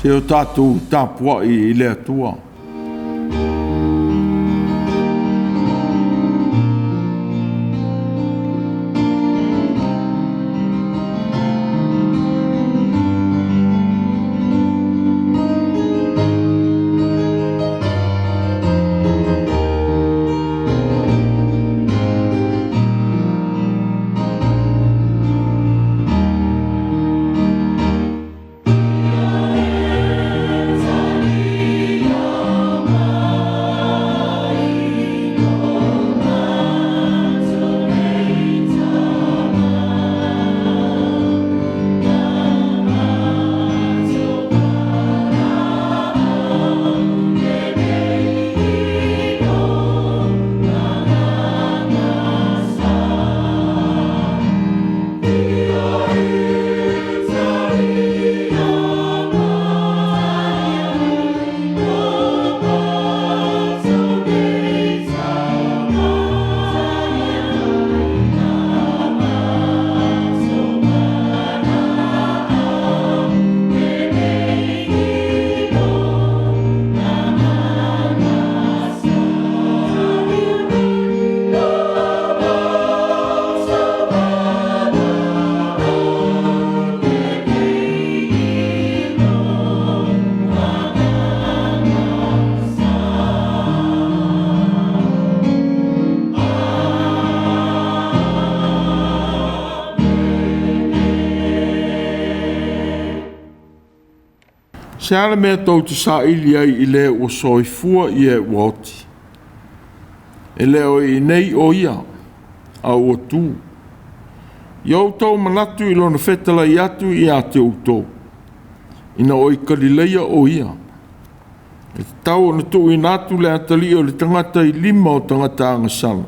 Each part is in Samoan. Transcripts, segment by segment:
Se o tatou tapuai i le Atua. Se a le mea tou te saili ai i le ua soifua i e ua oti? E le o i inei o ia, a ua tu. Ia outou manatu i lona fetalai atu ia te outou, ina o i Kalileia o ia. E tatau ona tuuina atu le atalii o le tagata i lima o tagata agasala,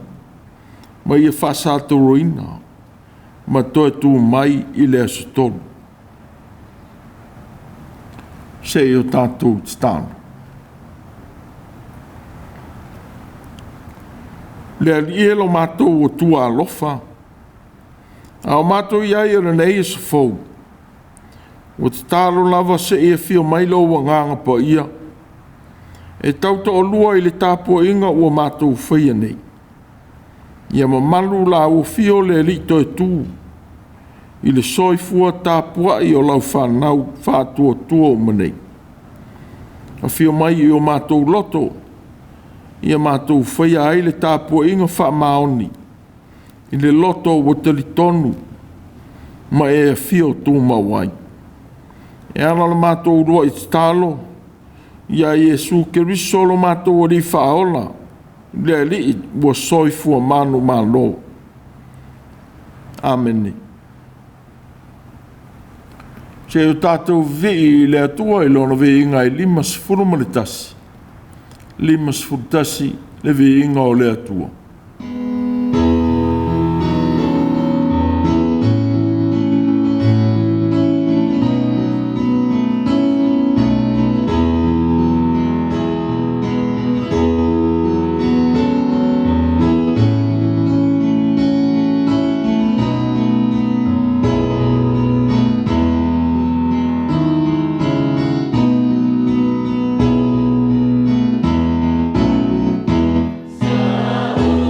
ma ia faasatoloina, ma toe tu mai i le aso tolu. Se i o tatou tatalo. Le Alii e lo matou Atua alofa, a o matou i ai o lenei aso fou, ua tatalo lava se i afio mai lou Agaga Paia, e tautoalua i le tapuaiga ua matou faia nei. Ia mamalu lauafio le Alii Toetū i le soifua tapuai o lau fanau faatuatua uma nei. Afio mai i o matou loto, ia matou faia ai le tapuaiga faamaoni i le loto ua talitonu ma e afio tumau ai. E ala la matou uluai tatalo ia Iesu Keriso lo matou Alii Faaola, le Alii ua soifua manumalo. Amene. Se o tatou vivii i le Atua i Lona viiga e 51, 51 le viiga o le Atua. Sa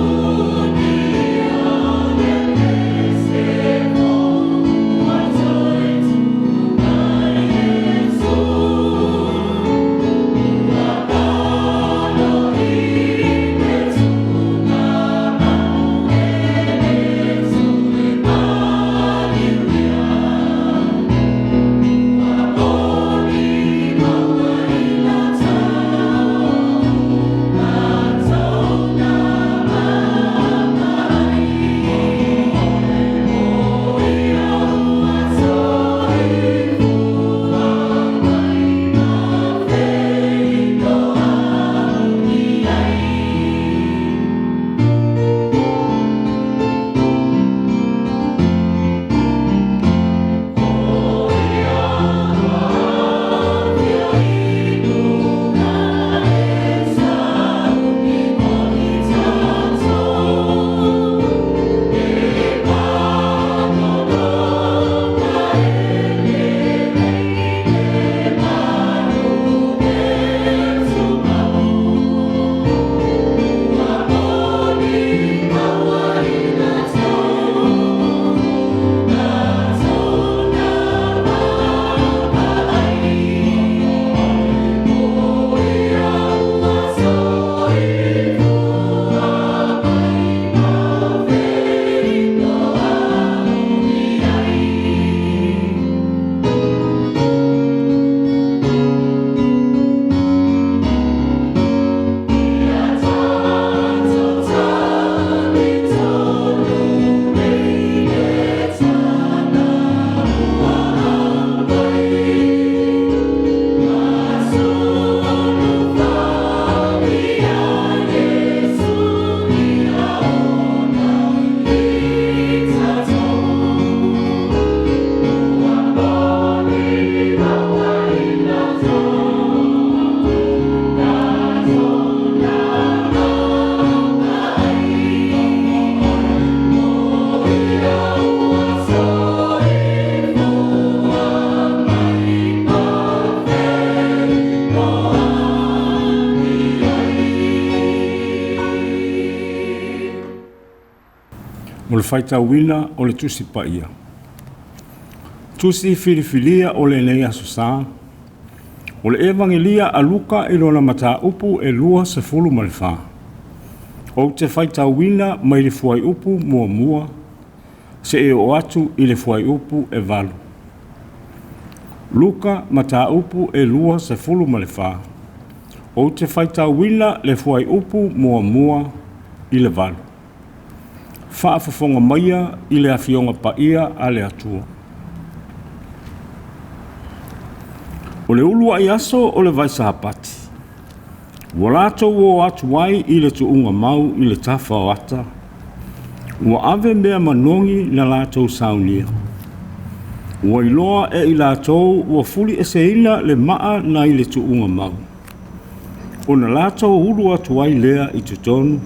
faitauina o le Tusi Paia. Tusi filifilia o lenei Aso Sa, o le Evagelia a Luka i lona mataupu e 24. Ou te faitauina mai le fuaiupu 1 seia oo atu i le fuaiupu e 8. Luka mataupu e 24. Ou te faitauina le fuaiupu 1 i le 8. Faafofoga maia i le Afioga Paia a le Atua. O le uluai aso o le Vaisapati, ua latou o atu ai i le tuuga mau i le tafa o ata, ua ave mea manogi na latou saunia. Ua iloa e i latou ua fulieseina le maa nai le tuuga mau, ona latou ulu atu ai lea i totonu,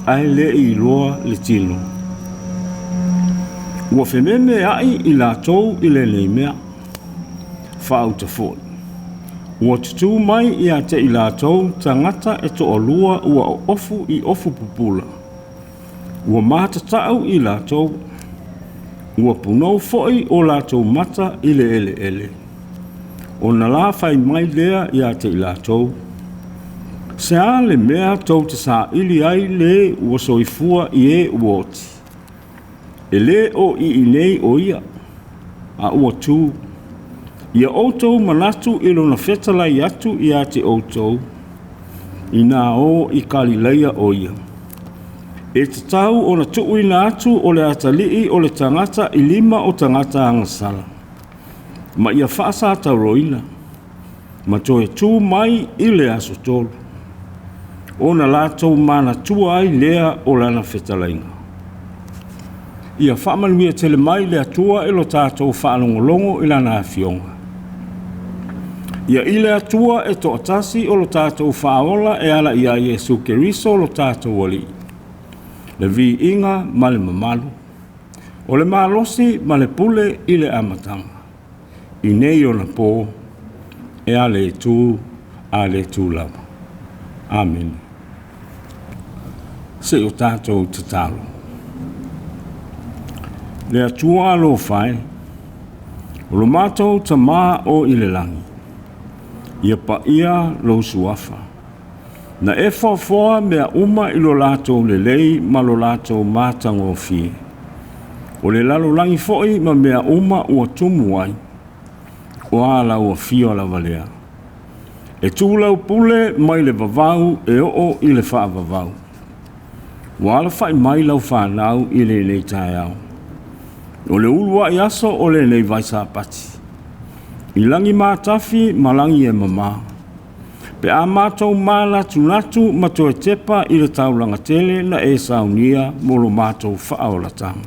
ae le i iloa le tino. Ua fememeai i latou i lenei mea, faauta foi. Ua tutū mai ia te i latou tagata e toalua ua oofu i ofu pupula. Ua matatau i latou, ua punou foi o latou mata i le eleele. Ona la fai mai lea ia te i latou, se a le mea tou te saili ai le ua soifua i e ua oti? E le o i inei o ia, a ua tū. Ia outou manatu i lona fetalai atu ia te outou, ina o i Kalileia o ia. E tatau ona tuuina atu o le atalii o le tagata i lima o tagata agasala, ma ia faasatauroina, ma toe tu mai i le aso 3, ona latou manatua ai lea o lana fetalaiga. Ia faamanuia tele mai le Atua i lo tatou faalogologo i lana afioga. Ia i le Atua e toatasi o lo tatou faaola e ala ia Iesu Keriso lo tatou Alii, le viiga ma le mamalu, o le malosi ma le pule i le amataga, i nei ona po, e a le tu, a le tu lava. Amene. Se o tatou tatalo. Le Atua alofa e, o lo matou Tamā o i le lagi, ia paia lou suafa. Na e foafoa mea uma i lo latou lelei ma lo latou matagofie. O le lalolagi foi ma mea uma ua tumu ai, o a lau afio lava lea. E tu lau pule mai le vavau e oo i le faavavau. Ua alafai mai lau whanau i lenei taeao. O le uluai aso o lenei Vaisapati. I lagi matafi ma lagi e mama. Pe a mātou mānatunatu ma toe tepa i le taulaga tele na e saunia mo lo mātou faaolatanga.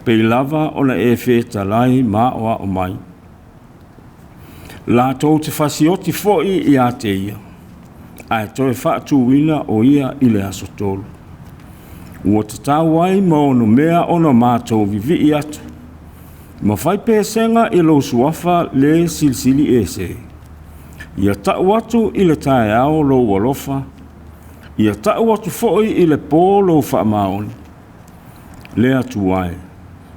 Pei lava ona e fetalai ma aoao mai. Latou te fasioti foi ia te ia, ae toe faatuina o ia i le aso 3. Ua tatau ai ma ono mea ona mātou vivii atu. Ma fai pesega i lou suafa le silisili ese. Ia tau atu i le taeao lou alofa, ia tau atu foi i le pō lou faamaoni. Le Atua e,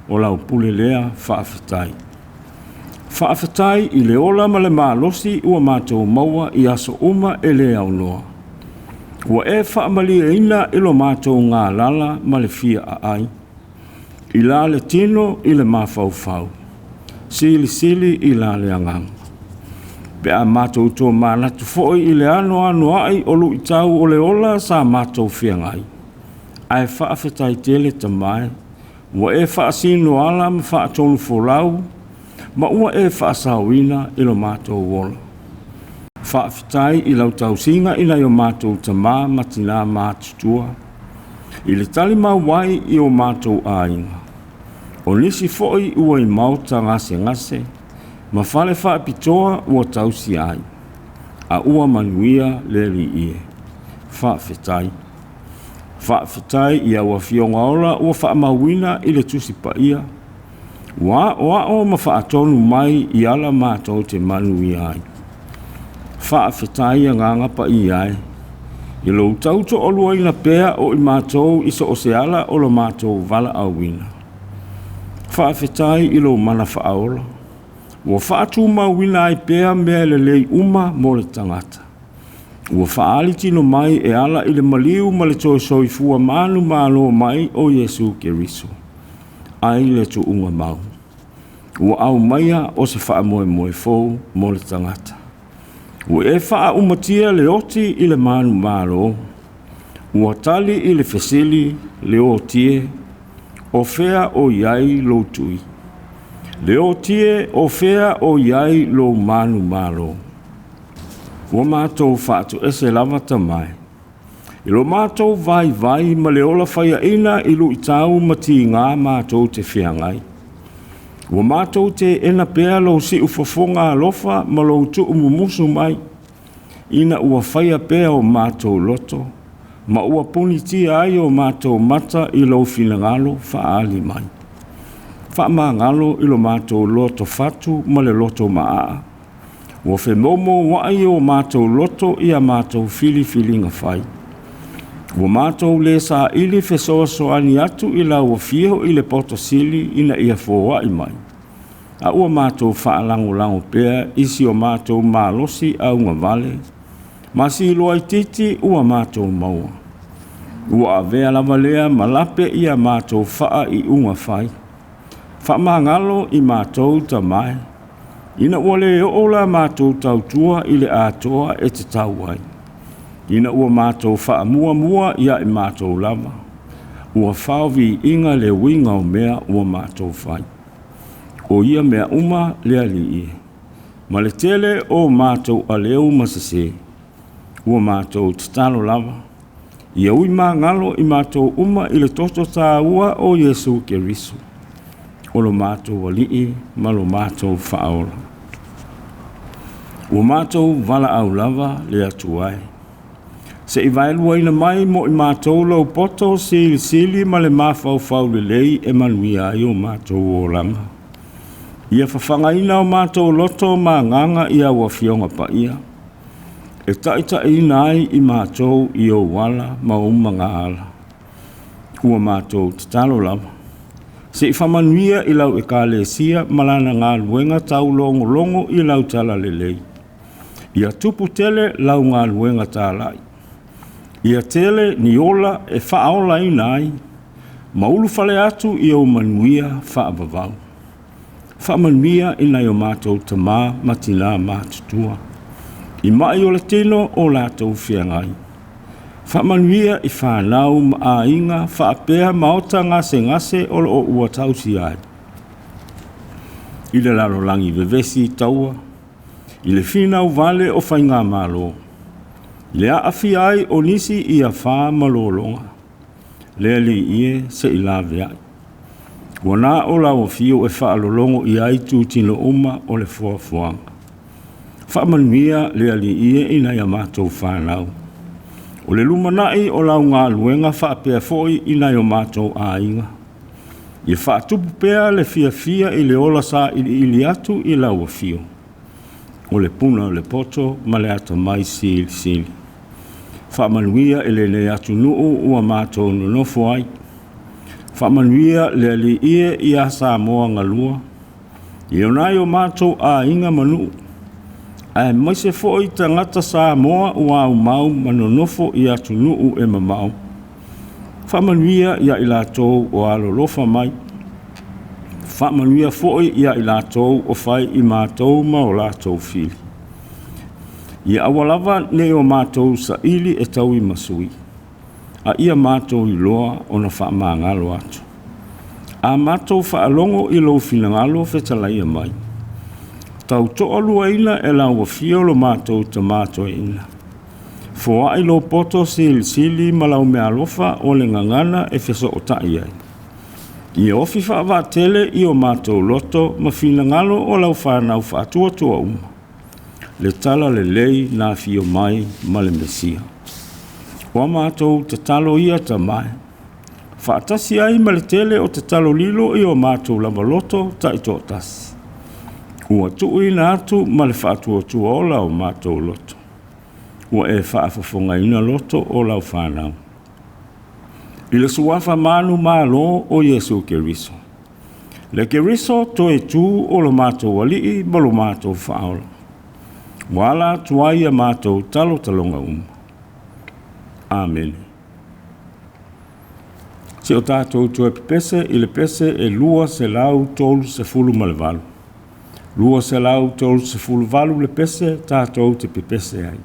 o lau pule lea faafetai. Faafetai i le ola ma le malosi ua matou maua i aso uma e le aunoa. Ua e faamalieina i lo matou galala ma le fia aai. I la le tino i le mafaufau, silisili i la le agaga. Pe a matou tomanatu foi i le anoanoai o luitau o le ola sa matou feagai. Ae faafetai tele Tama e, ua e faasino ala ma faatonu folau, ma ua e faasaoina i lo matou ola. Faafetai i lau tausiga i nai o matou tamā ma tinā matutua, i le tali mau ai i o matou aiga. O nisi foi ua i maota gasegase, ma fale faapitoa ua tausi ai, a ua manuia le Alii e. Faafetai. Faafetai i au afioga ola ua faamauina i le Tusi Paia, ua aoao ma faatonu mai i ala matou te manuia ai. Faafetai agaga paia e, I lou tau toaluaina pea o i matou i so o se ala o lo matou valaauina. Faafetai i lou mana faaola, ua faatumauina ai pea mea lelei uma mo le tagata. Ua faaali tino mai e ala i le maliu ma le toe soifua manumalo mai o Iesu Keriso, ai le tuuga mau. Ua aumaia o se faamoemoe fou mo le tagata. Ua e faaumatia le oti i le manumalo, ua tali i le fesili le oti e, o fea o i ai lou tui? Le oti e, o fea o i ai lou manumalo? Ua matou faatoese lava Tama e, i lo matou vaivai ma le ola faiaina i luitau ma tiga matou te feagai. Ua matou teena pea lou siufofoga alofa ma lou tuumumusu mai, ina ua faia pea o matou loto, ma ua punitia ai o matou mata i lou finagalo faaali mai. Faamagalo i lo matou loto fatu ma le loto maaa, ua femoumouai o matou loto i a matou filifiliga fai. Ua matou le saili fesoasoani atu i lau afio i le poto sili ina ia foai mai, a ua matou faalagolago pea i si o matou malosi augavale, ma si loaitiiti ua matou maua. Ua avea lava lea ma lape i a matou faaiuga fai. Faamagalo i matou Tama e, ina ua le oo la matou tautua i le atoa e tatau ai, ina ua matou faamuamua ia i matou lava, ua fao viiga le uiga o mea ua matou fai. O ia mea uma le Alii e, ma le tele o matou aleu ma sese, ua matou tatalo lava, ia ui magalo i matou uma i le toto taua o Iesu Keriso, o lo matou Alii ma lo matou Faaola. Ua matou valaau lava le Atua e, se i vaeluaina mai mo i matou lou poto silisili ma le mafaufau lelei e manuia ai o matou olaga. Ia fafagaina o matou loto ma agaga i au Afioga Paia, e taitaiina ai i matou i ou ala ma ou magaala. Ua matou tatalo lava, se i faamanuia i lau Ekalesia ma lana galuega taulogologo i lau talalelei. Ia tupu tele lau galuega talai. Ia tele ni ola e faaolaina ai, ma ulufale atu i ou manuia faavavau. Faamanuia i nai o matou tama ma tinā matutua, i mai o le tino o latou feagai. Faamanuia i fanau ma aiga faapea maota gasegase o lo o ua tausia ai. I le lalolagi vevesi i taua, i le finau vale o faigamalo, i le aafia ai o nisi i afa ma lologa, le Alii e se i laveai. Ua na o lau afio e faalologo i ai itutino uma o le foafoaga. Faamanuia le Alii e i nai a matou fanau. O le lumanai o lau galuega faapea foi i nai o matou aiga. Ia faatupu pea le fiafia i le ola sailiili atu i lau afio, o le puna o le poto ma le atamai silisili. Faamanuia i lenei atunuu ua matou nonofo ai. Faamanuia le Alii e ia Samoa galua, i nai o matou aiga ma nuu, aemaise foi tagata Samoa ua aumau ma nonofo i atunuu e mamao. Faamanuia ia i latou o alolofa mai. Faamanuia foi ia i latou o fai i matou ma o latou fili. Ia aua lava ne i o matou saili e tauimasui, a ia matou iloa ona faamagalo atu. A matou faalogo i lou finagalo fetalaia mai, tautoaluaina e lau afio lo matou Tama Toeaina. Foai lou poto silisili ma lau meaalofa o le gagana e fesootai ai. Ia ofi faavaatele i o matou loto ma finagalo o lau fanau faatuatua uma, le tala lelei na afio mai ma le Mesia. O a matou tatalo ia Tama e, faatasi ai ma le tele o tatalo lilo i o matou lava loto taitoatasi, ua tuuina atu ma le faatuatua ola o matou loto. Ua e faafofogaina loto o lau fanau. I le suafa manumalo o Iesu Keriso. Le Keriso toe tu o lo matou Alii ma lo matou Faaola. Ua ala atu ai a matou talotaloga uma. Amene. Se o tatou toe pepese i le pese e 238. 238 le pese tatou te pepese ai.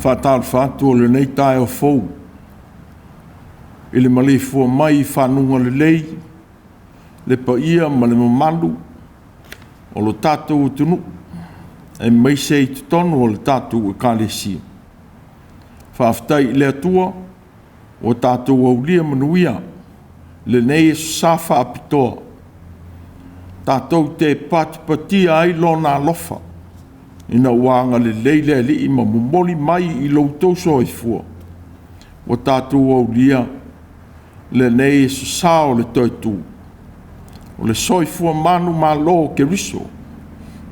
Faatalofa atu o lenei taeao fou i le maleifua mai i fanuga lelei le paia ma le mamalu o lo tatou atunuu aemaise i totonu o le tatou Ekalesia. Faafetai i le Atua ua tatou aulia manuia lenei aso Sa faapitoa tatou te patipatia ai Lona alofa. Ina ua agalelei le Alii ma momoli mai i lo outou soifua, ua tatou aulia lenei aso sa o le toe tu, o le soifua manumalo o Keriso,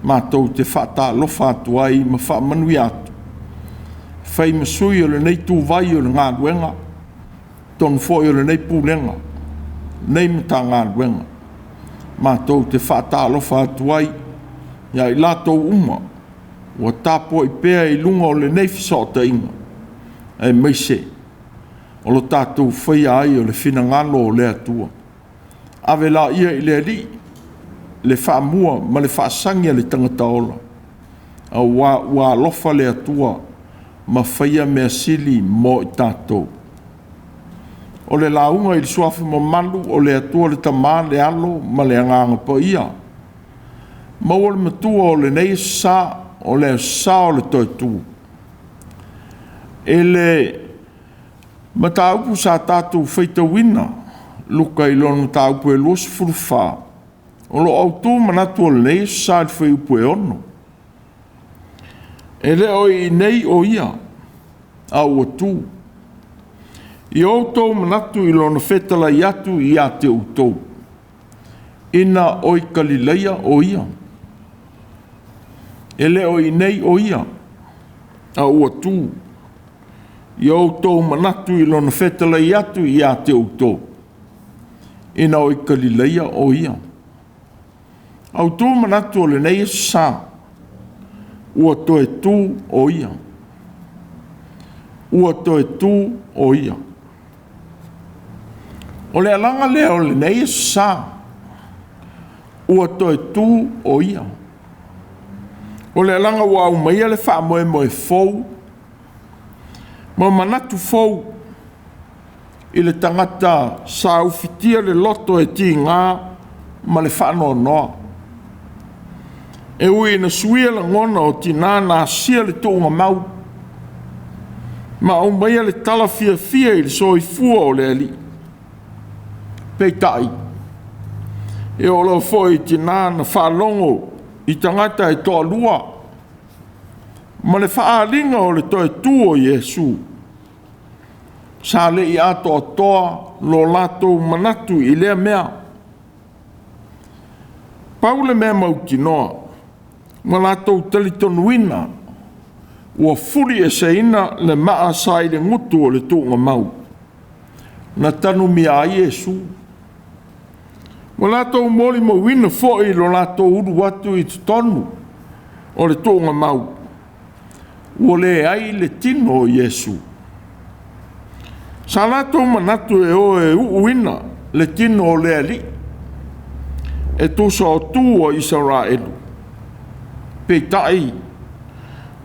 matou te faatalofa atu ai ma faamanuia atu, e fai ma sui o lenei ituvai o le galuega, totonu foi o lenei Pulega, lenei Matagaluega, matou te faatalofa atu ai ia i latou uma ua tapuai pea i luga o lenei fesootaiga, aemaise o lo tatou faia ai o le finagalo o le Atua. Ave laia i le Alii le faamua ma le faasagi a le tagata ola, aua ua alofa le Atua ma faia mea sili mo i tatou. O le lauga i le suafa mamalu o le Atua le Tama, le Alo ma le Agaga Paia. Maua le matua o lenei aso sa, o le aso sa o le toe tu. I le mataupu sa tatou faitauina, Luka i lona mataupu e 24, o lo o autu manatu o lenei aso sa i le fuaiupu e 6. E le o i inei o ia, a ua tu. I outou manatu i lona fetalai atu ia te outou, ina o i Kalilaia o ia. E le o i inei o ia, a ua tu. I outou manatu i lona fetalai atu ia te outou, ina o i Kalilaia o ia. Autu manatu o lenei aso sa, ua toe tu o ia. Ua toe tu o ia. O le alaga lea o lenei aso sa, ua toe tu o ia. O le alaga ua aumaia le faamoemoe fou ma manatu fou i le tagata sa ufitia le loto e tiga ma le faanoanoa. E ui ina suia lagona o tina na asia le tuugamau ma aumaia le tala fiafia i le soifua o le Alii. Peitai, e oo lava foi i tina na faalogo i tagata e toalua ma le faaaliga o le toe tu o Iesu, sa le i atoatoa lo latou manatu i lea mea. Pau le mea mautinoa, ua latou talitonuina ua fulieseina le maa sa i le gutu o le tuugamau na tanumia ai Iesu. Ua latou molimauina foi lo latou ulu atu i totonu o le tuugamau, ua leai le tino o Iesu. Sa latou manatu e o e uuina le tino o le Alii e tusa o tu o Isaraelu. Peitai,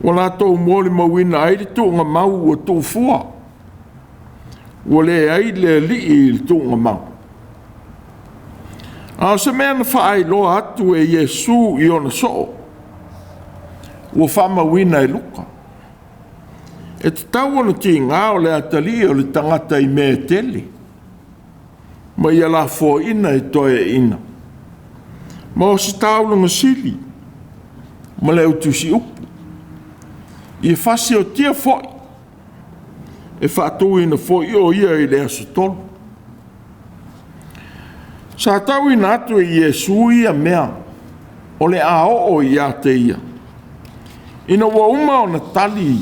ua latou molimauina ai le tuugamau ua tuufua, ua leai le Alii i le tuugamau. A o se mea na faailoa atu e Iesu i ona soo, ua faamauina e Luka. E tatau ona tiga o le atalii o le tagata i mea e tele, ma ia lafoaiina e toeaiina, ma ositaulaga sili ma le autusiupu, ia fasiotia foi, e faatuina foi o ia i le aso 3. Sa tauina atu e Iesu ia mea o le a oo ia te ia, ina ua uma ona tali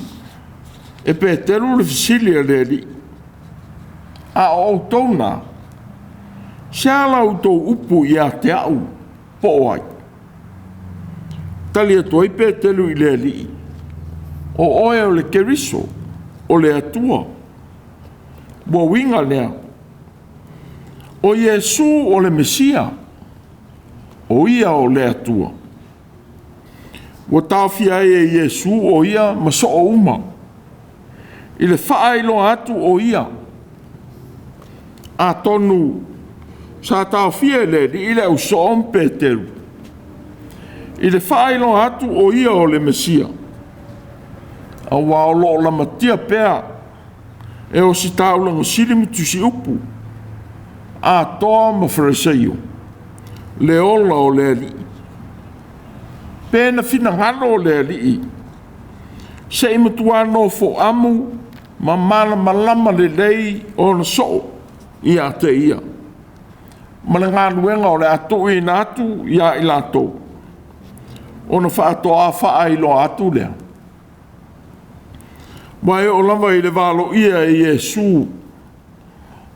e Peteru le fesili a le Alii, a o outou na, se a la outou upu ia te au, po o ai? Tali atu ai Peteru i le Alii, o oe o le Keriso, o le Atua. Ua uiga lea, o Iesu o le Mesia, o ia o le Atua. Ua taofia ai e Iesu o ia ma soo uma, i le faailoa atu o ia. Atonu sa taofia e le Alii le ausoo ma Peteru, i le faailoa atu o ia o le Mesia, aua o lo o lamatia pea e ositaulaga sili ma tusiupu, atoa ma Fariseio, le ola o le Alii. Pe na finagalo le Alii se i matua nofoamu ma malamalama lelei ona soo ia te ia ma le galuega o le a tuuina atu ia i latou, ona faatoa faailoa atu lea. Ua e oo lava i le valoia e Iesu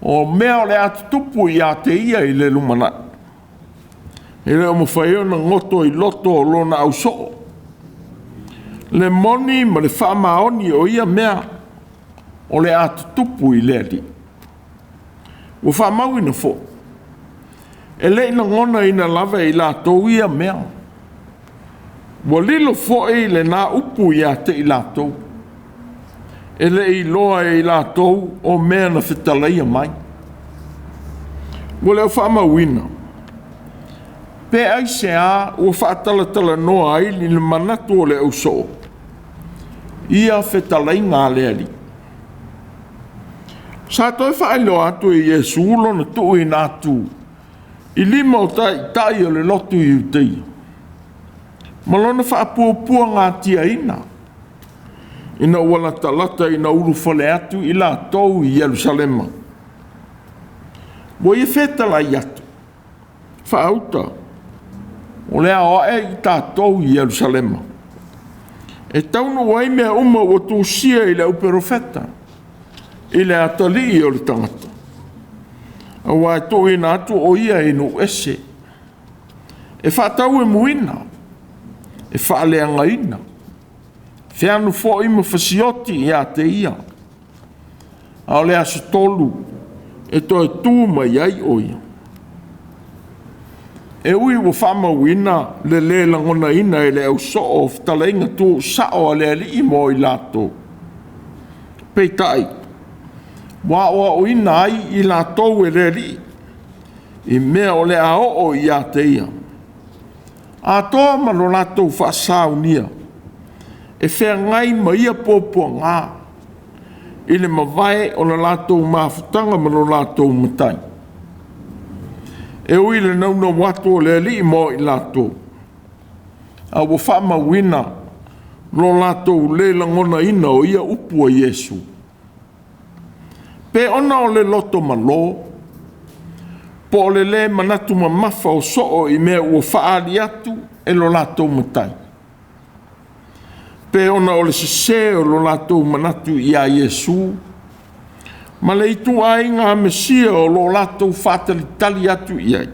o mea o le a tutupu ia te ia i le lumanai, e le o mafai ona goto i loto o lona ausoo le moni ma le faamaoni o ia mea o le a tutupu i le Alii. Ua faamauina foi, e le i lagonaina lava e i latou ia mea. Ua lilo foi lena upu ia te i latou, e le i iloa e i latou o mea na fetalaia mai. Ua le o faamauina, pe aisea ua faatalatalanoa ai le manatu o le ausoo ia fetalaiga a le Alii. Sa toe faailoa atu e Iesu lona tuuina atu i lima o taitai o le lotu Iuteia, ma lona faapuapuagatiaina, ina ua latalata ina ulufale atu i latou i Ierusalema. Ua ia fetalai atu, faauta, o le a o ae i tatou i Ierusalema, e taunuu ai mea uma ua tusia i le auperofeta, i le atalii o le tagata, aua e tuuina atu o ia i nuu ese, e faatauemuina, e faaleagaina, feanu foi ma fasioti ia te ia, a o le aso 3 e toe tu mai ai o ia. E ui ua faamauina le lē lagonaina e le ausoo o fetalaiga tuusao a le Alii mo i latou, peitai, ua aoaoina ai i latou e le Alii i mea o le a oo ia te ia, atoa ma lo latou faasaunia e feagai ma ia puapuaga i le mavae o le latou mafutaga ma lo latou Matai. E ui i le naunau atu o le Alii mo i latou, a ua faamauina lo latou le lagonaina o ia upu a Iesu. Pe ona o le loto malo, po o le lē manatu mamafa o soo i mea ua faaali atu e lo latou Matai, pe ona o le sesē o lo latou manatu ia Iesu ma le ituaiga Mesia o lo o latou faatalitali atu i ai.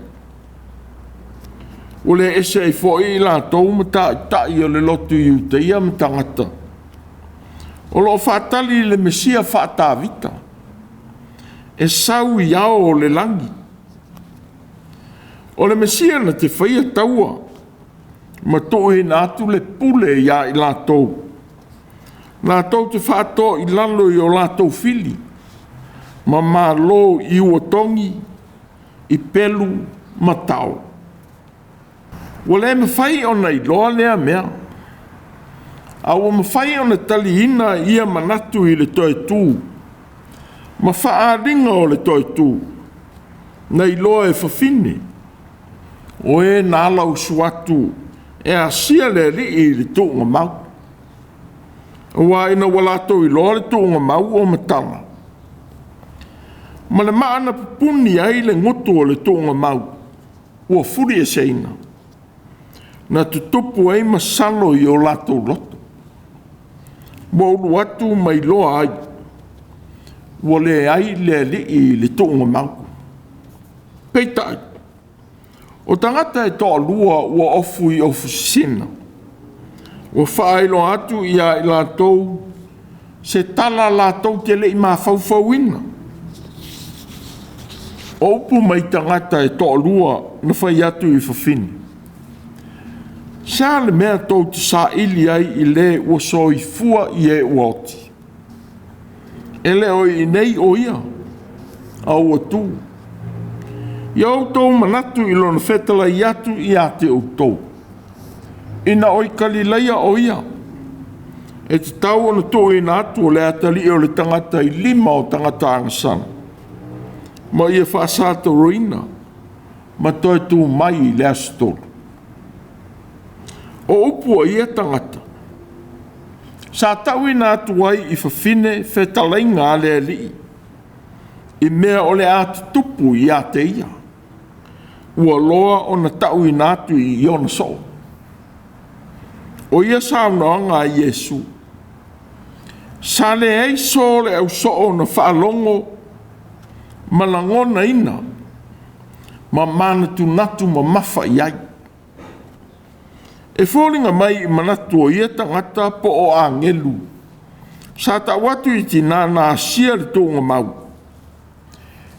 Ua le ese ai foi i latou ma taitai o le lotu Iuteia ma tagata o lo o faatali i le Mesia faa-Tavita e sau i ao o le lagi. O le Mesia na te faia taua ma tuuina atu le pule ia i latou, latou te faatoa i lalo i o latou fili ma malo i uatogi, i pelu ma tao. Ua le mafai ona iloa lea mea, a ua mafai ona taliina ia manatu i le toe tu ma faaaliga o le toe tu, na iloa e fafine o e na alausu atu e asia le Alii i le tuugamau. Aua ina ua latou iloa le tuugamau ua matala, ma le maa na pupuni ai le gutu o le tuugamau ua fulieseina, na tutupu ai masalo i o latou loto, ua ulu atu ma iloa ai ua leai le Alii i le tuugamau. Peitai, o tagata e toalua ua ofu i ofusina, ua faailoa atu ia i latou se tala latou te le i mafaufauina. O upu mai tagata e toalua na fai atu i fafine, se a le mea tou te saili ai i le ua soifua i e ua oti? E le o i inei o ia, a ua tu. Ia outou manatu i lona fetalai atu ia te outou, ina o i Kalilaia o ia, e tatau ona tuuina atu o le atalii o le tagata i lima o tagata agasala, ma ia faasatoloina ma toe tu mai i le aso 3. O upu a ia tagata, sa tauina atu ai i fafine fetalaiga a le Alii i mea o le a tutupu ia te ia, ua loa ona tauina atu i ona soo. O ia saunoaga a Iesu, sa leai so o le ausoo na faalogo ma lagonaina ma manatunatu mamafa i ai. E foliga mai i manatu o ia tagata po o agelu sa tau atu i tina na asia le tuugamau,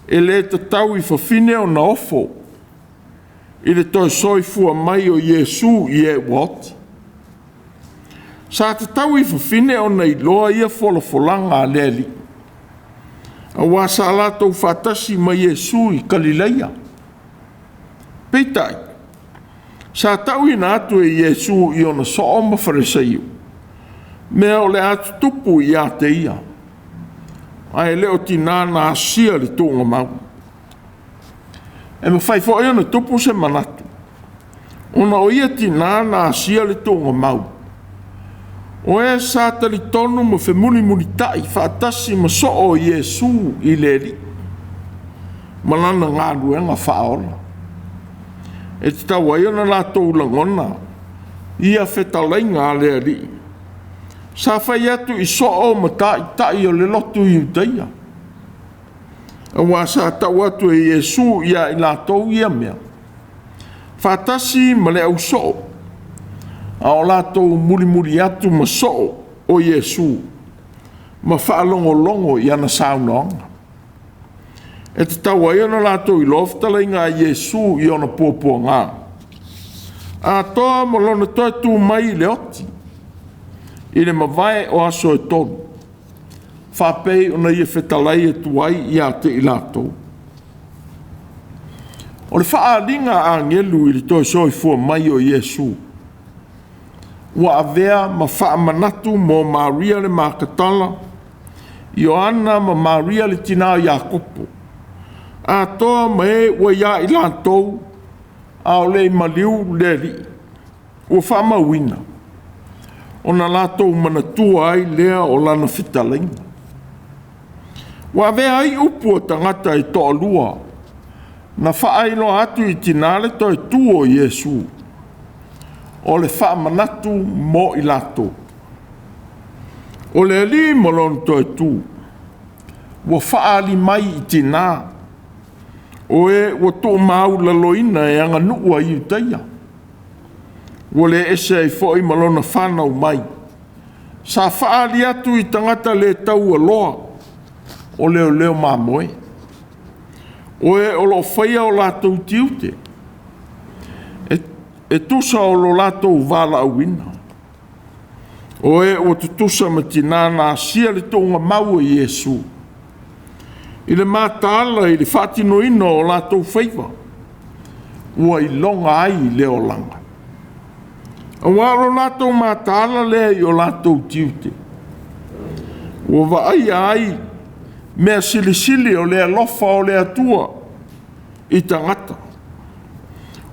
e le tatau i fafine ona ofo i le toe soifua mai o Iesu i e ua oti. Sa tatau i fafine ona iloa ia folafolaga a le Alii, aua sa latou faatasi ma Iesu i Kalileia. Peitai, sa tauina atu e Iesu i ona soo ma Farisaio, mea o le a tutupu ia te ia, ae le o tina na asia le tuugamau. E mafai foi ona tupu se manatu, ona o ia tina na asia le tuugamau, o e sa talitonu ma femulimulitai faatasi ma soo o Iesu i le Alii ma lana galuega faaola. E tatau ai ona latou lagona ia fetalaiga a le Alii sa fai atu i soo ma taitai o le lotu Iutaia, aua sa tau atu e Iesu ia i latou ia mea, faatasi ma le ausoo, a o latou mulimuli atu ma soo o Iesu ma faalogologo i ana saunoaga. E tatau ai ona latou iloa fetalaiga a Iesu i ona puapuaga, atoa ma lona toe tu mai i le oti, i le mavae o aso e 3, faapei ona ia fetalai atu ai ia te i latou. O le faaaliga a agelu i le toe soifua mai o Iesu, ua avea ma faamanatu mo Maria le Makatala, Ioana ma Maria le tina o Iakopo, atoa ma e ua ia i latou a o le i maliu le Alii, ua faamauina, ona latou manatua ai lea o lana fetalaiga. Ua avea ai upu o tagata e toalua, na faailoa atu i tina le toe tu o Iesu, o le faamanatu mo i latou. O le Alii ma lona toe tu, ua faaali mai i tina, o e ua tuumaualaloina e aganuu a Iutaia, ua le ese ai foi ma lona fanau mai, sa faaali atu i tagata le taualoa o leoleo mamoe, o e o lo o faia o latou tiute, e tusa o lo latou valaauina, o e ua tutusa ma tina na asia le tuugamau o Iesu, i le mataala i le faatinoina o latou faiva, ua iloga ai le olaga. Aua o lo latou mataala lea i o latou tiute, ua vaaia ai mea silisili o le alofa o le Atua i tagata.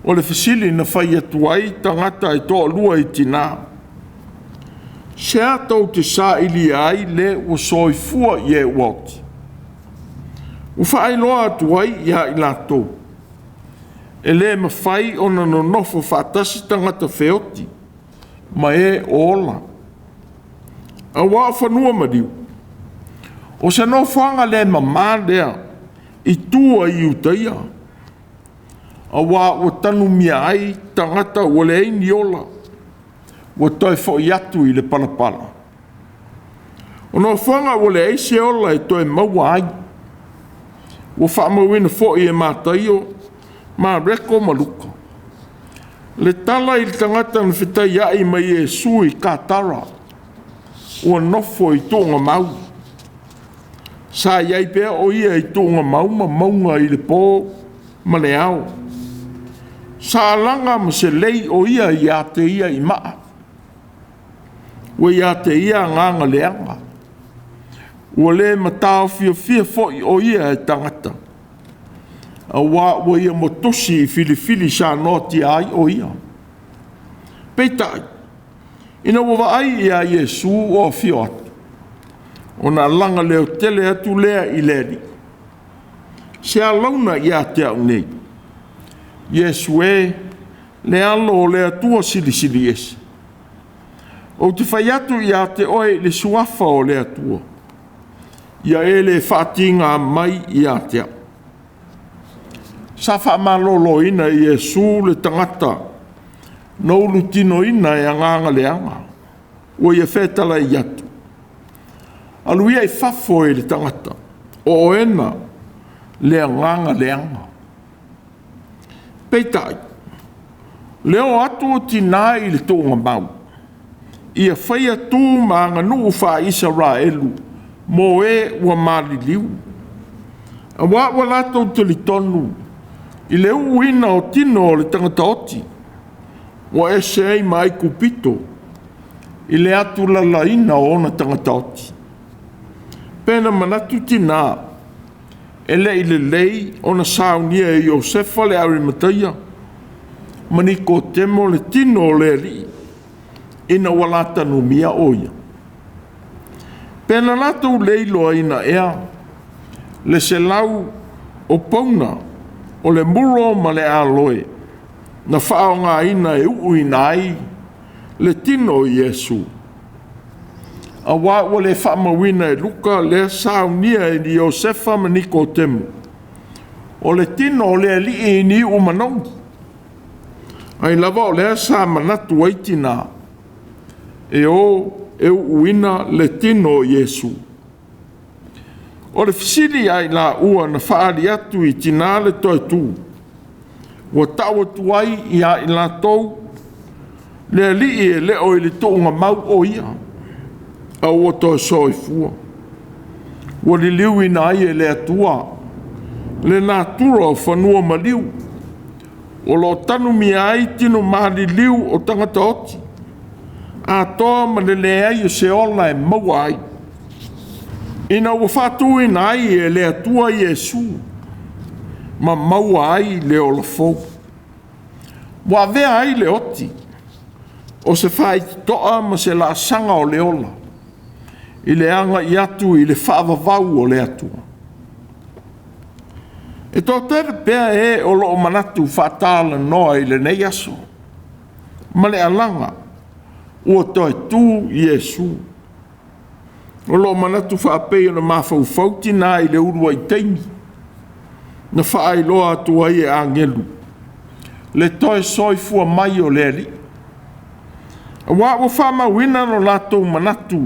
O le fesili na fai atu ai tagata e toalua i tina, se a tou te sailia ai le ua soifua i e ua oti? Ua faailoa atu ai ia i latou, e le mafai ona nonofo faatasi tagata feoti ma e o ola. Aua o fanua maliu, o se nofoaga le mamā lea i tua i Iutaia, aua ua tanumia ai tagata ua leai ni ola, ua toe foi atu i le palapala. O nofoaga ua leai se ola e toe maua ai, ua faamauina foi e Mataio, Mareko ma Luka. Le tala i le tagata na fetaiai ma Iesu i Katara, ua nofo i tuugamau. Sa i ai pea o ia i tuugamau ma mauga i le po ma le ao. Sa alaga ma selei o ia ia te ia i maa. Ua ia te ia agaga leaga. Ua le mataofiofia foi o ia e tagata, aua ua ia motusi i filifili sa noatia ai o ia. Peitai, ina ua vaai ia Iesu o afio atu, ona alaga leotele atu lea i le Alii, Se alauna ia te au nei, Iesu e, le Alo o le Atua Silisili Ese. Ou te fai atu ia te oe i le suafa o le Atua, ia e le faatiga mai ia te au. Sa faamaloloina e Iesu le tagata na ulutinoina e agaga leaga, ua ia fetalai atu, Alu ia i fafo e le tagata, o oena le agaga leaga. Peitai, le oo atu o tinā i le tuugamau, ia faia tu ma aganuu faa-Isaraelu mo e ua maliliu, aua ua latou talitonu i le uuina o tino o le tagata oti, ua ese ai ma Aikupito i le atulalaina o ona tagata oti. Pe na manatu tinā e le i lelei ona saunia e Iosefa le Arimataia ma Nikotemo le tino o le Alii ina ua la tanumia o ia. Pe na latou le iloaina ea le 100 o pauna o le muro ma le aloe na faaaogaina e uuina ai le tino o Iesu, aua ua le faamauina e Luka lea saunia e Iosefa ma Nikotemo o le tino o le Alii i niu manogi, ai lava o lea sa manatu ai tinā e o e uuina le tino o Iesu. O le fesili a i laua na faaali atu i tinā le toe tu, ua tau atu ai ia i latou le Alii e le o i le tuugamau o ia, a ua toe soifua. Ua liliuina ai e le Atua le natura o fanua maliu, o lo o tanumia ai tino maliliu o tagata oti, atoa ma le leai o se ola e maua ai, ina ua faatuina ai e le Atua Iesu ma maua ai le ola fou. Ua avea ai le oti o se faitotoa ma se laasaga o le ola i le agai atu i le faavavau o le Atua. E toatele pea e o lo o manatu faatalanoa i lenei aso ma le alaga ua toe tu Iesu. O lo o manatu faapei ona mafaufau tinā i le uluai taimi na faailoa atu ai e agelu le toe soifua mai o le Alii. Aua ua faamauina lo latou manatu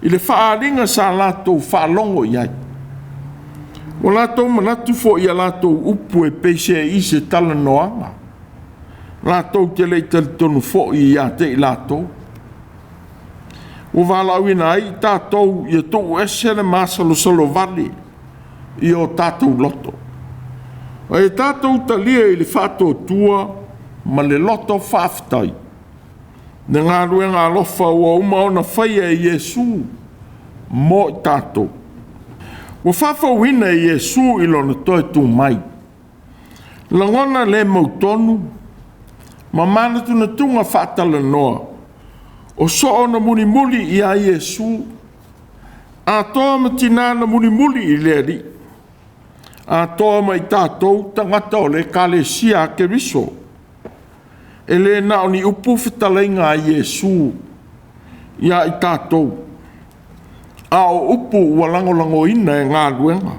i le faaaliga sa latou faalogo i ai. Ua latou manatu foi i a latou upu e peiseai se talanoaga, latou te le i talitonu foi ia te i latou. Ua valaauina ai i tatou ia tuu ese le masalosalo vale i o tatou loto, a ia tatou talia i le faatuatua ma le loto faafetai le galuega alofa ua uma ona faia e Iesu mo i tatou. Ua faafouina e Iesu i lona toe tu mai lagona le mautonu ma manatunatuga faatalanoa o soo na mulimuli ia Iesu, atoa ma tinā na mulimuli i le Alii, atoa ma i tatou tagata o le Ekalesia a Keriso. E le na o ni upu fetalaiga a Iesu ia i tatou, a o upu ua lagolagoina e galuega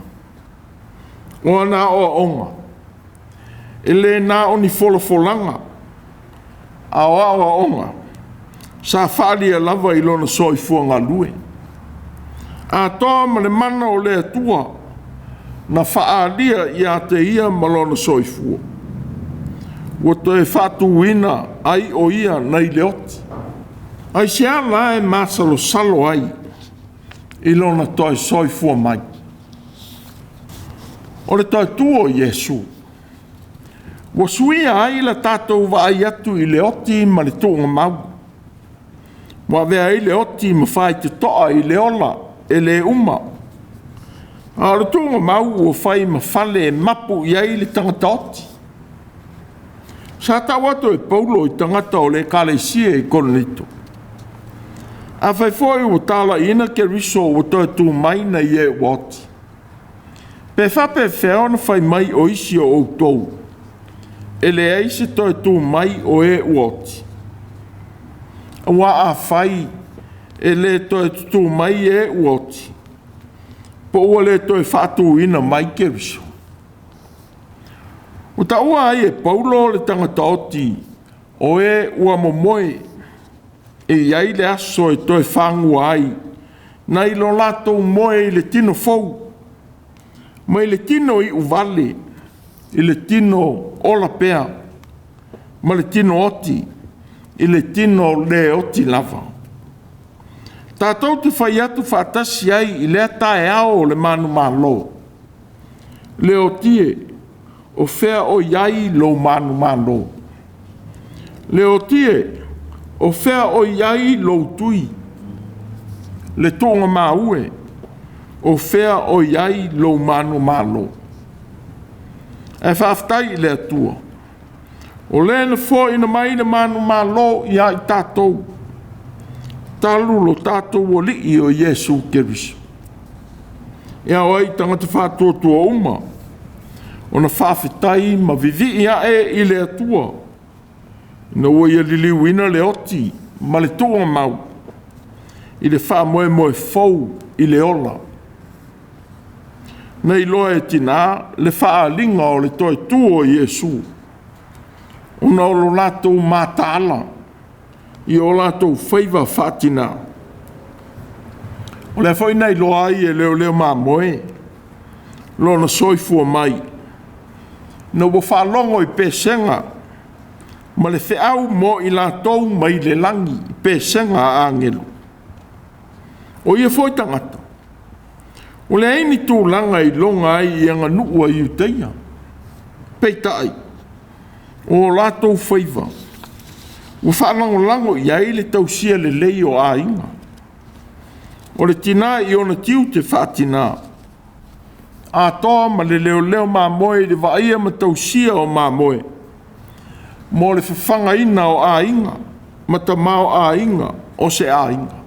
o ana aoaoga. E le na o ni folafolaga, a o aoaoga sa faaalia lava i lona soifua galue, atoa ma le mana o le Atua na faaalia ia te ia ma lona soifua. Ua toe faatuina ai o ia nai le oti. Aisea la e masalosalo ai i lona toe soifua mai? O le toe tu o Iesu ua suia ai la tatou vaai atu i le oti ma le tuugamau. Ua avea ai le oti ma faitotoa i le ola e le uma, a o le tuugamau ua fai ma fale e mapu i ai le tagata oti. Sa tau atu e Paulo i tagata o le Ekalesia i Korinito, Afai foi ua talaiina Keriso ua toe tu mai nai e ua oti, pe faapefea ona fai mai o isi o outou, e leai se toe tu mai o e ua oti? Aua afai e le toe tutū mai e ua oti, po ua le toe faatuina mai Keriso? Ua taua ai e Paulo le tagata oti o e ua momoe e i ai le aso e toe fagua ai nai lo latou moe i le tino fou, mai le tino iuvale i le tino ola pea, ma le tino oti i le tino le oti lava. Tatou te fai atu faatasi ai i lea taeao o le manumalo, le oti e, o fea o i ai lou manumalo? Le oti e, o fea o i ai lou tui? Le tuugamau e, o fea o i ai lou manumalo? Ae faafetai i le Atua, o lea na foaina mai le manumalo ia i tatou, talu lo tatou Alii o Iesu Keriso. E ao ai i tagata faatuatua uma ona faafetai ma vivii ae i le Atua, ina ua ia liliuina le oti ma le tuugamau i le faamoemoe fou i le ola. Na iloa e tinā le faaaliga o le toe tu o Iesu, ona o lo latou mataala i o latou faiva faatinā. O lea foi na iloa ai e leoleo mamoe lona soifua mai, ina ua faalogo i pesega ma le feau mo i latou mai le lagi, pesega a agelu. O ia foi tagata, ua leai ni tulaga e iloga ai i aganuu a Iutaia. Peitai, o latou faiva ua faalagolago i ai le tausia lelei o aiga. O le tinā i ona tiute faatinā, atoa ma le leoleo mamoe i le vaaia ma tausia o mamoe, mo le fafagaina o aiga ma tamaoaiga o se aiga.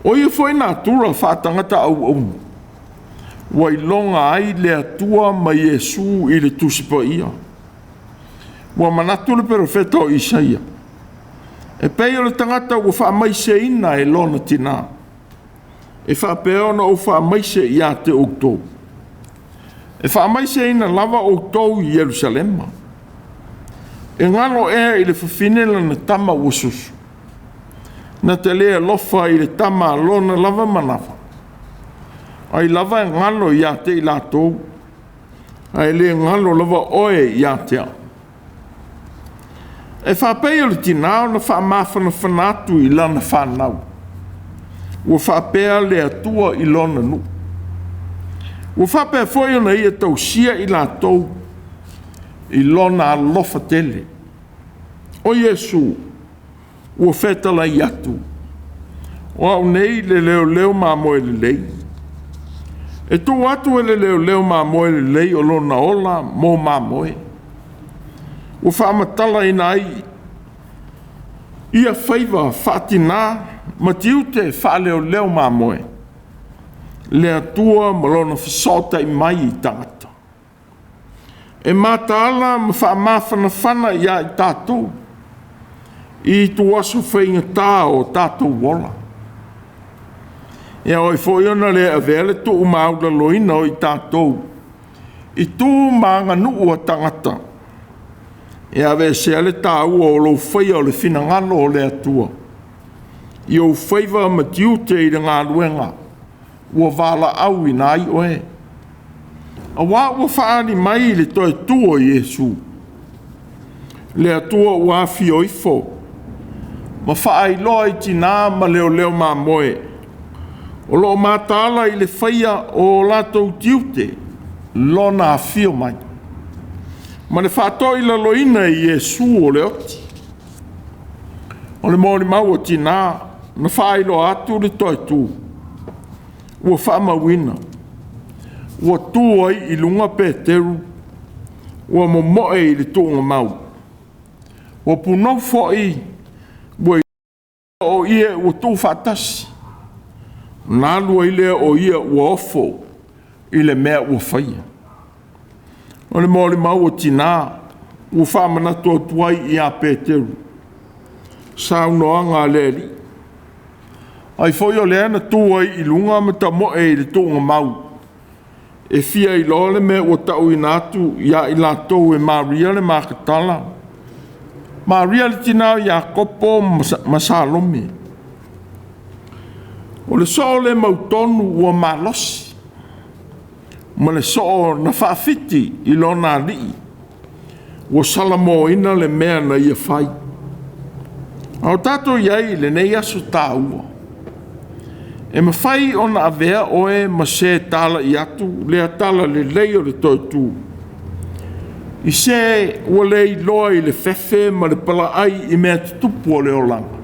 O ia foi natura faatagata auauna, ua iloga ai le Atua ma Iesu i le Tusi Paia. Ua manatu le perofeta o Isaia, e pei o le tagata ua faamaiseina e lona tinā, e faapea ona ou faamaise ia te outou. E faamaiseina lava outou i Ierusalema. E galo ea i le fafine lana tama ua susu, na te le alofa i le tama a lona lava manava? Ai lava e galo ia te i latou, ae le galo lava oe ia te au. E faapei o le tinā ona faamafanafana atu i lana fanau, ua faapea le Atua i lona nuu. Ua faapea foi ona ia tausia i latou i lona alofa tele. O Iesu ua fetalai atu, o au nei le leoleo mamoe lelei. E tuu atu e le leoleo mamoe lelei o lona ola mo mamoe. Ua faamatalaina ai ia faiva faatinā ma tiute faaleoleo mamoe, le Atua ma lona fesootai mai i tagata. E mataala ma faamafanafana ia i tatou i ituaso faigata o tatou ola. E ao ai foi ona le avea le tuumaualaloina o i tatou i tu ma aganuu a tagata, e aveesea le taua o lou faia o le finagalo o le Atua i ou faiva ma tiute i le galuega ua valaauina ai oe. Aua ua faaali mai i le toe tu o Iesu, le Atua ua afio ifo ma faailoa i tinā ma leoleo mamoe o lo o mataala i le faia o latou tiute lona afio mai, ma le faatoilaloina e Iesu o le oti. O le molimau a tinā na faailoa atu le toe tu, ua faamauina, ua tu ai i luga Peteru, ua momoe i le tuugamau, ua punou foi ua o ie ua tuufaatasi, ona alu ai lea o ia ua ofo i le mea ua faia. O le molimau a tina ua faamanatu atu ai ia Peteru saunoaga a le Alii. Ai foi o lea na tu ai i luga ma tamoe i le tuugamau e fia iloa le mea ua tauina atu ia i latou e Maria le Makatala, Maria le tina o Iakopo ma Salome. O le soo le mautonu ua malosi, ma le soo na faafiti i lona alii, ua salamoina le mea na ia fai. A o tatou i ai i lenei aso taua, e mafai ona avea oe ma se talai atu lea tala lelei o le toe tu, i se ua le iloa i le fefe ma le palaai i mea tutupu o le olaga.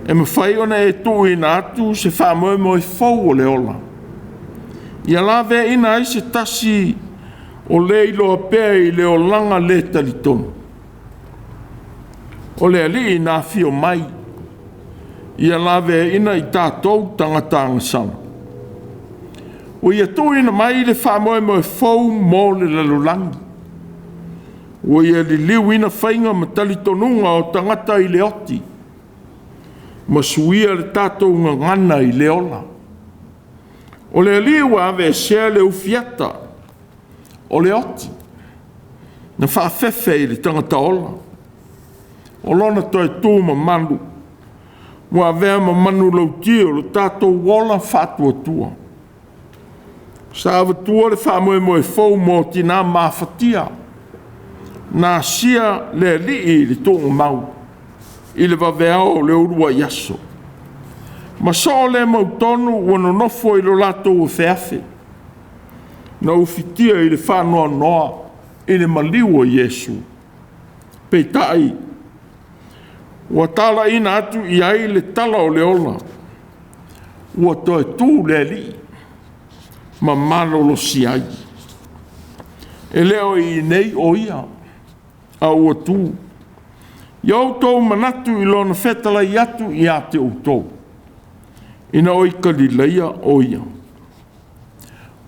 E mafai ona e tuuina atu se faamoemoe fou o le ola, ia laveaina ai se tasi o le iloa pea i le olaga le talitonu. O le Alii na afio mai, ia laveaina i tatou tagata agasala. Ua ia tuuina mai le faamoemoe fou mo le lalolagi. Ua ia liliuina faiga ma talitonuga o tagata i le oti, ma suia le tatou gagana i le ola. O le Alii ua aveesea le ufiata o le oti, na faafefe i le tagata ola. O lona toe tu mamalu ua avea ma manulauti o lo tatou ola faatuatua. Sa avatua le faamoemoe fou mo tina mafatia, na asia le Alii i le tuugamau i le vaveao o le uluai aso. Ma soo le mautonu ua nonofo i lo latou afeafe, na ufitia i le faanoanoa i le maliu o Iesu. Peitai, ua talaiina atu i ai le tala o le ola, ua toe tu le Alii ma malolosi ai. E le o i inei o ia, a ua tu. Ia outou manatu i lona fetalai atu ia te outou, ina o i Kalileia o ia.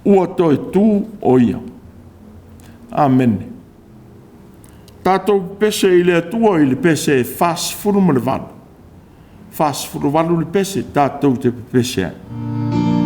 Ua toe tu o ia. Amene. Tatou pese i le Atua i le pese 48. 48 le pese tatou te pepese ai. Ina tatou faafetai.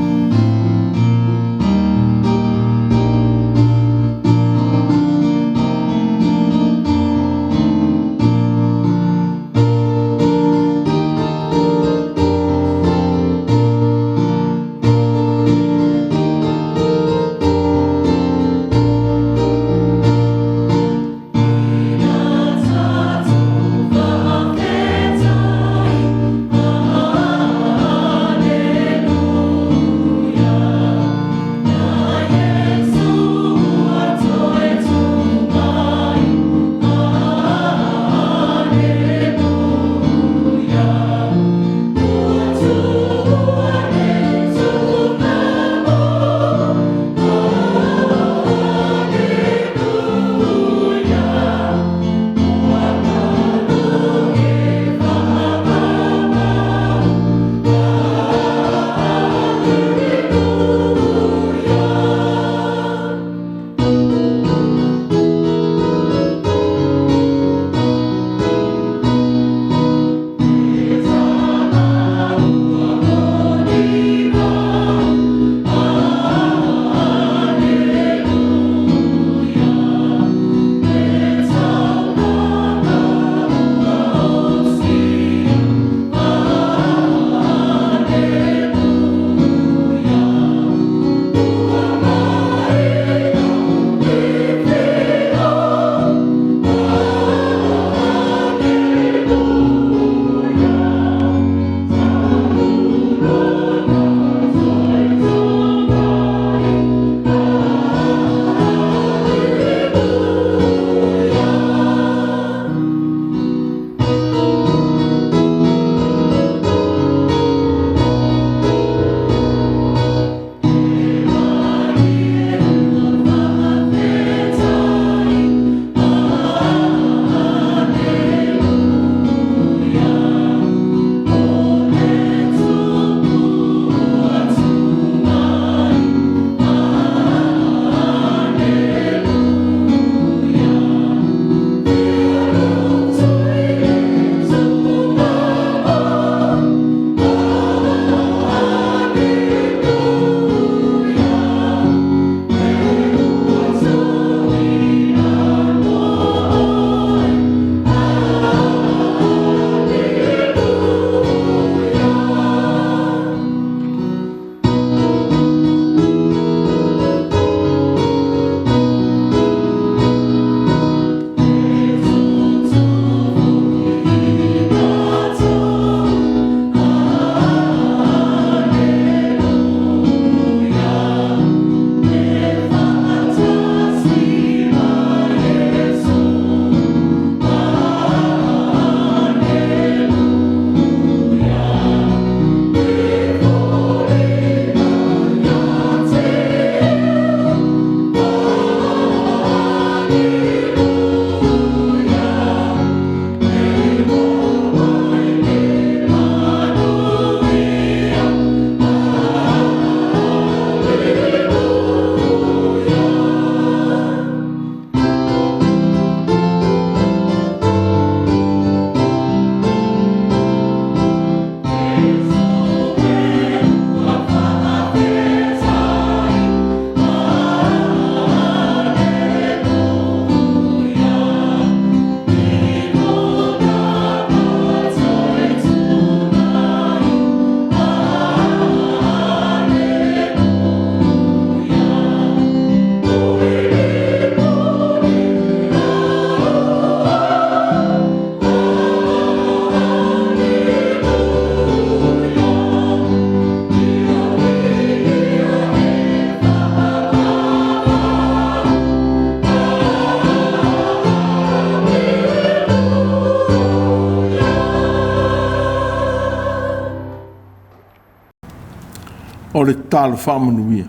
O le tatalo faamanuia.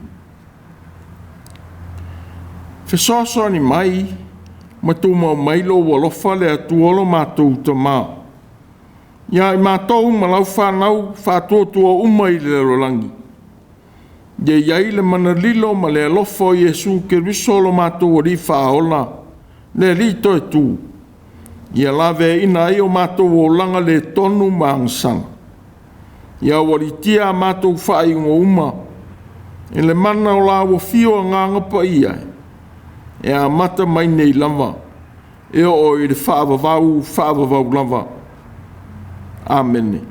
Fesoasoani mai ma tumau mai lou alofa le Atua lo matou Tama, ia i matou ma lau fanau faatuatua uma i le lalolagi, ia i ai le mana lilo ma le alofa o Iesu Keriso lo matou Alii Faaola, le Alii Toetu, ia laveaiina ai o matou olaga le tonu ma agasala. Ia aualiitia a matou faaiuga uma i le mana o lau afio Agaga Paia e amata mai nei lava e oo i le faavavau faavavau lava. Amene.